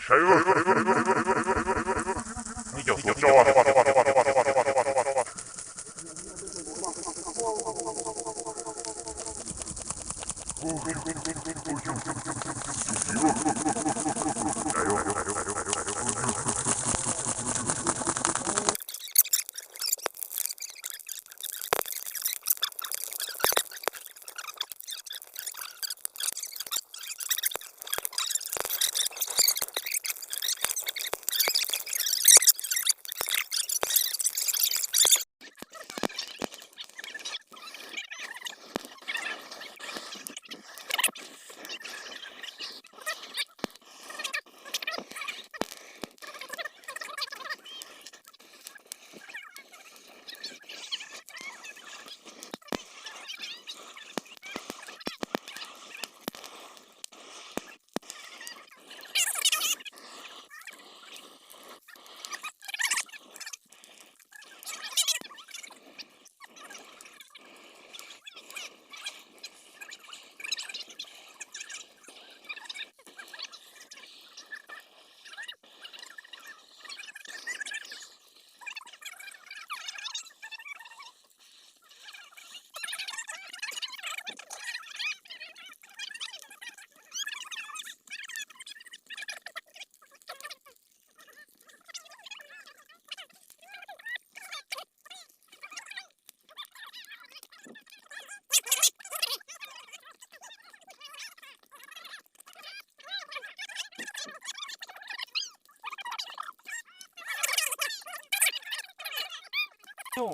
Saib, ib co tuav tsau.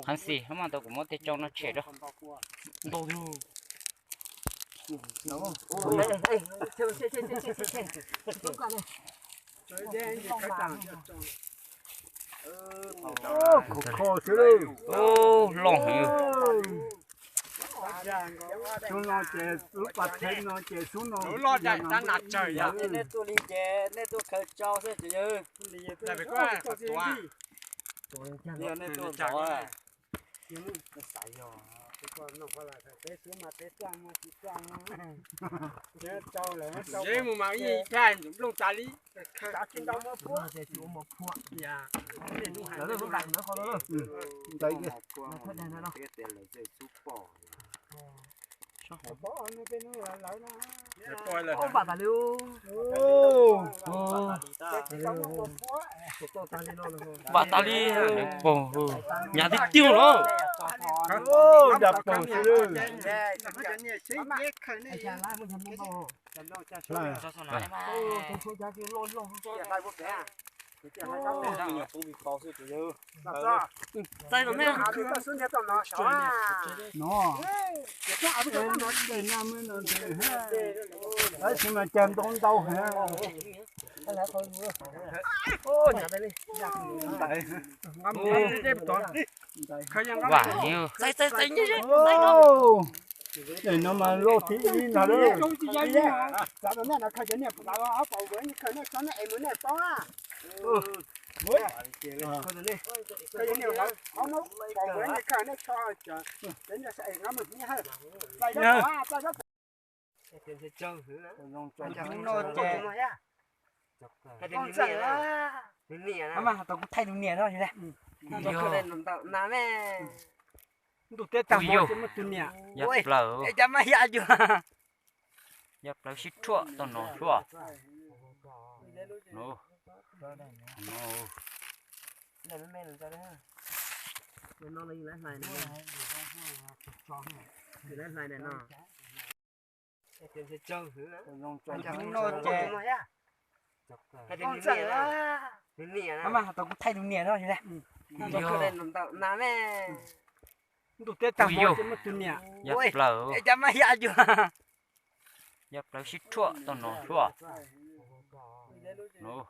Heev xis, hab mas tau kuv muab tej tsau no tshem rau. Ntau. Khov kho xwb. Loj heev. Xub no ces lub pas thev no ces xub no. Nej tuaj li ces nej tuaj khaws tsau xwb ces yawg. Yog nej tuaj ntxov. Peb xwb mas peb tuaj mus tsis tuaj mus. Yeej mus mas ib thaj nplooj tas li. Ntawd lub nqaim ntawd qhov no. Ntawd. Vam tas li. Vam tas li. Pog, nyav tiag tiag los. Nram paus xwb. No. Tab sis mas cas ntau ntau heev. Vam. Tes no mas loj thib ib ntag lawm. Mas tau kuv thaij tus niam no. Ntuj teb tag hmo tsis muaj tus niam. Yog plaws, yog plaws sib rhuaj tau no sua. No ces, mas tau kuv thaij tus niam no. Ntuj teb tag hmo tsis muaj tus niam. Yog plaws, yog plaws sib rhuaj tau no sua. No.